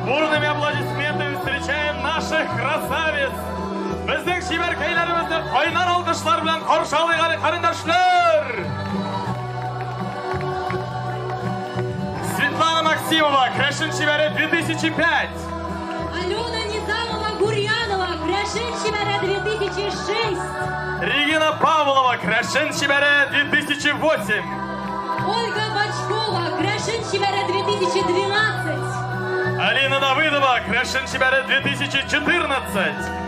Бурными аплодисментами встречаем наших красавиц. Безнең чибәркәйләребезне кайнар алкышлар белән каршы алыйк әле, карендәшләр! Светлана Максимова, Крәшен чибәре 2005. Алена Низамова-Гурьянова, Крәшен чибәре 2006. Регина Павлова, Крәшен чибәре 2008. Ольга Бочкова, Крәшен чибәре 2012. Алина Давыдова, Крәшен чибәре 2014.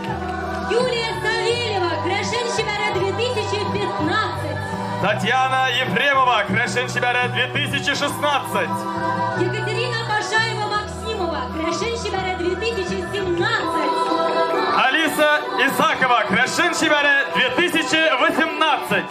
Юлия Савельева, Крәшен чибәре 2015. Татьяна Ефремова, Крәшен чибәре 2016. Екатерина Пашаева-Максимова, Крәшен чибәре 2017. Алиса Исакова, Крәшен чибәре 2018.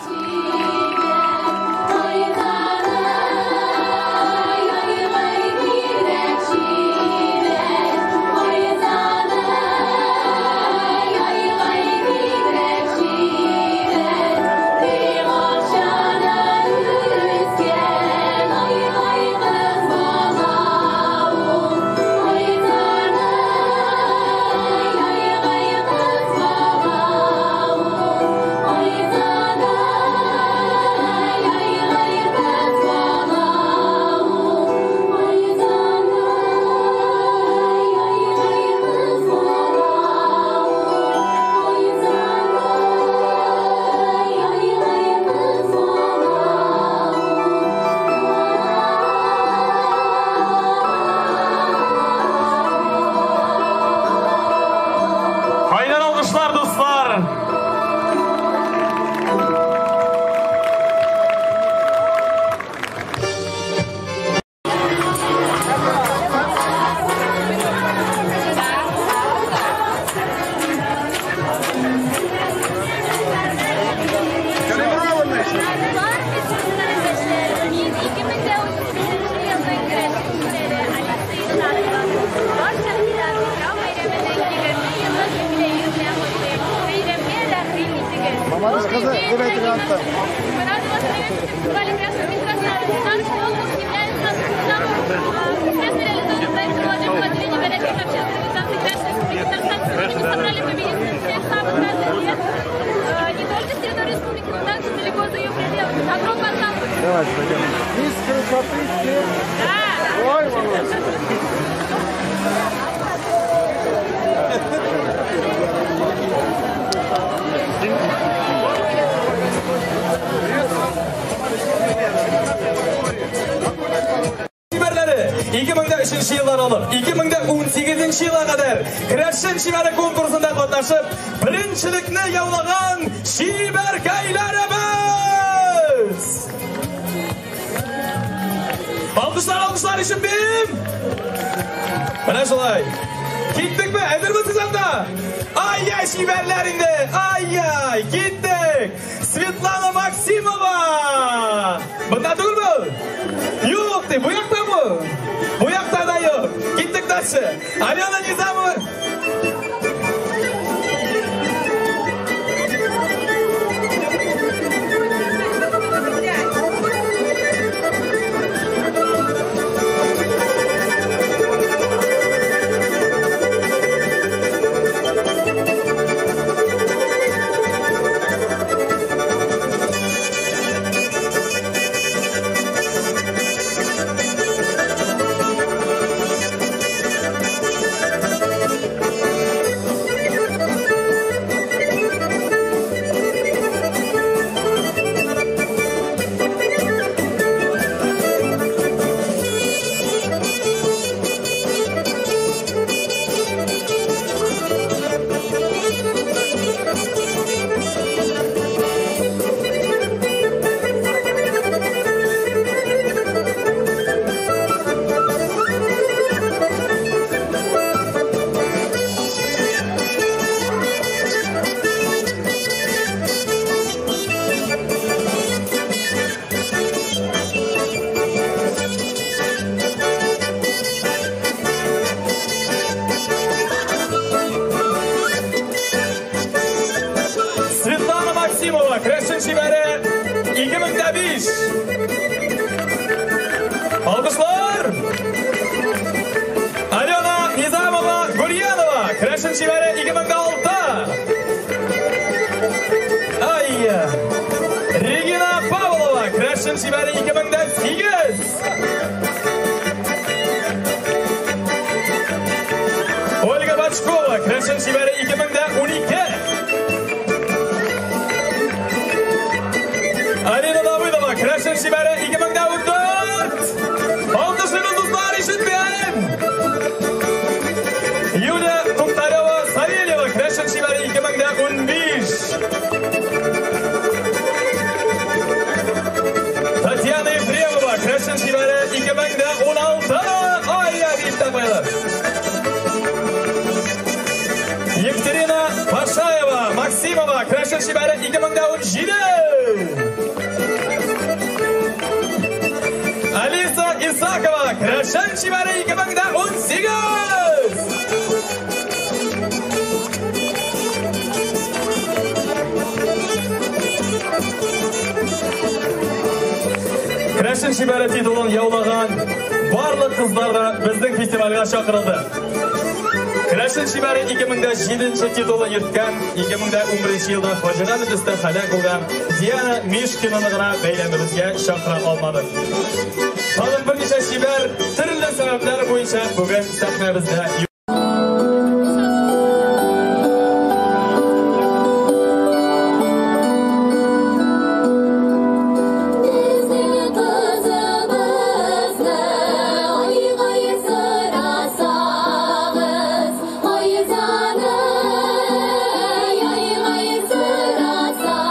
Кайнар алкышлар, дуслар! Мин 2031 елның Крәшен чибәре Алиса Исакова. Барча Питрау бәйрәменең 20 еллык юбилее белән котлыйм. Бәйрәмгә рәхим итегез. Мамадыш кызы, дип әйтергә оныттым. Мы рады вас приветствовать в фестивале «Крашенских красавиц». Наш конкурс является самым успешно реализованным проектом молодежного отделения горячих общественных организаций Крашенской Республики Татарстан. Сегодня мы собрали победителей всех самых разных лет, не только с территории республики, но также далеко за ее пределами. Добро пожаловать! Давайте пойдем. Мисс красоты всех. Да! Ой, молодцы. Чибәрләре 2003 елдан алып 2018 елга кадәр Крәшен чибәре конкурсында катнашып, беренчелекне яулаган чибәркәйләребез! Алкышлар, алкышлар өчен бим! Менә шулай. Киттекме? Әзермесез анда? Ай-яй, чибәрләр инде! Ай-яй, киттек! Светлана Максимова! Монда түгелме? Юк, ди, бу якта бу. Бу якта да юк. Киттек дальше. Алена Низамова. Светлана Максимова, Крәшен чибәре 2005. 2015. Алкышлар! Алена Низамова Гурьянова, Крәшен чибәре 2006. Ай! Регина Павлова, Крәшен чибәре 2008. Ольга Бачкова, Крәшен чибәре 2012. Алина Давыдова, Крәшен чибәре 2014. Алкышлыйбыз, дуслар, ишетмәем. Юлия Туктарева Савельева, Крәшен чибәре 2015. Татьяна Ефремова, Крәшен чибәре 2016. Ай, дип тә куялар. Екатерина Пашаева Максимова, Крәшен чибәре 2017. Алиса Исакова, Крәшен чибәре 2018. Крәшен чибәре титулын яулаган барлык кызлар да безнең фестивальгә чакырылды. Крәшен чибәре 2007 титулын йөрткән, 2011 елда фаҗигале төстә һәлак булган Диана Мишкинаны гына бәйрәмебезгә чакыра алмадык. Тагын берничә чибәр төрле сәбәпләр буенча бүген сәхнәбездә юк. Безнең кызыбызны айгай сорасагыз, Айзаны айгай сорасагыз,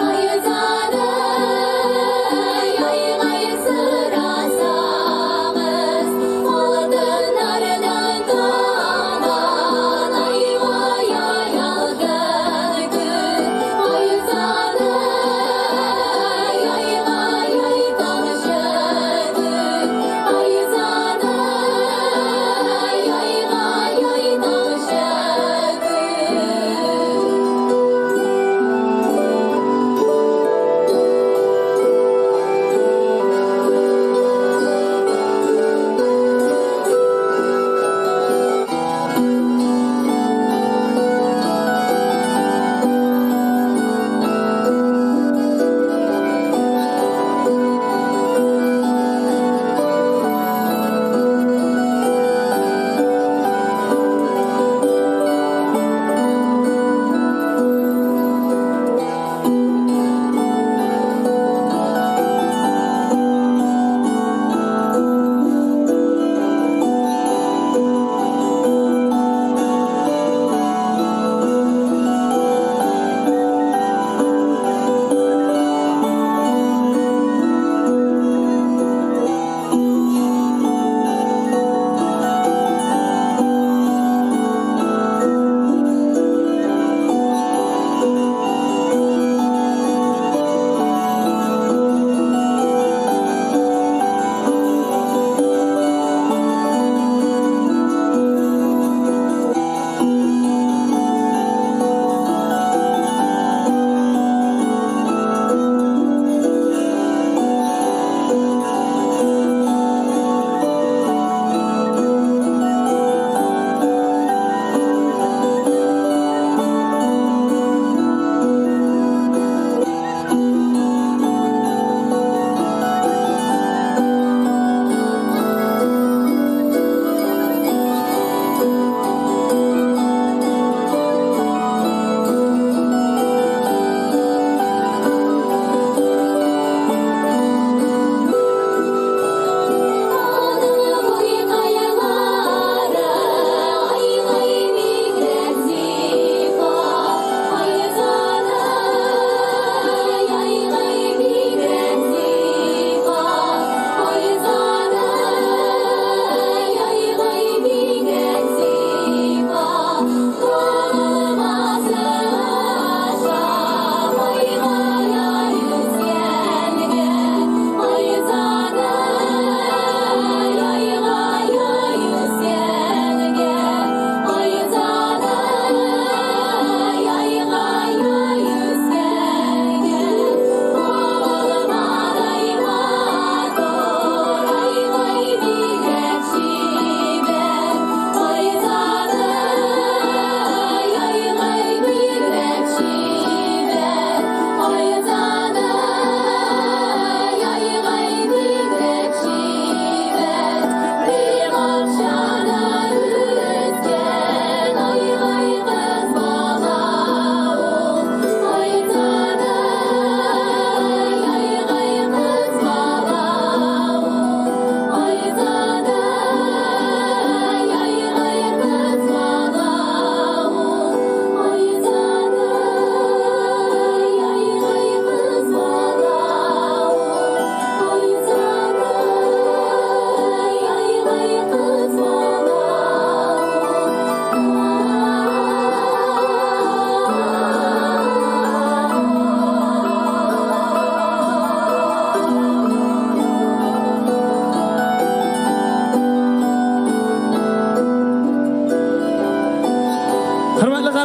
Айзаны айгай сорасагыз, алтын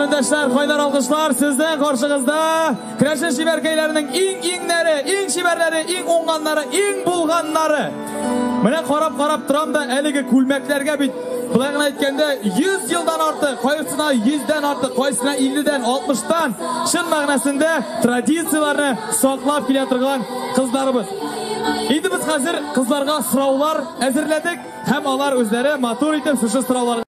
көндәшләр, кайнар алкышлар сезнең каршыгызда. Керәшен чибәркәйләренең иң-иңнәре, иң чибәрләре, иң уңганнары, иң булганнары. Менә карап-карап торам да әлеге күлмәкләргә бит болай гына әйткәндә 100 елдан артык, кайсына 100дән артык, кайсына 50дән, 60тан чын мәгънәсендә традицияләрне саклап килә торган кызларыбыз. Инде без хәзер кызларга сораулар әзерләдек һәм алар үзләре матур итеп шушы сорауларга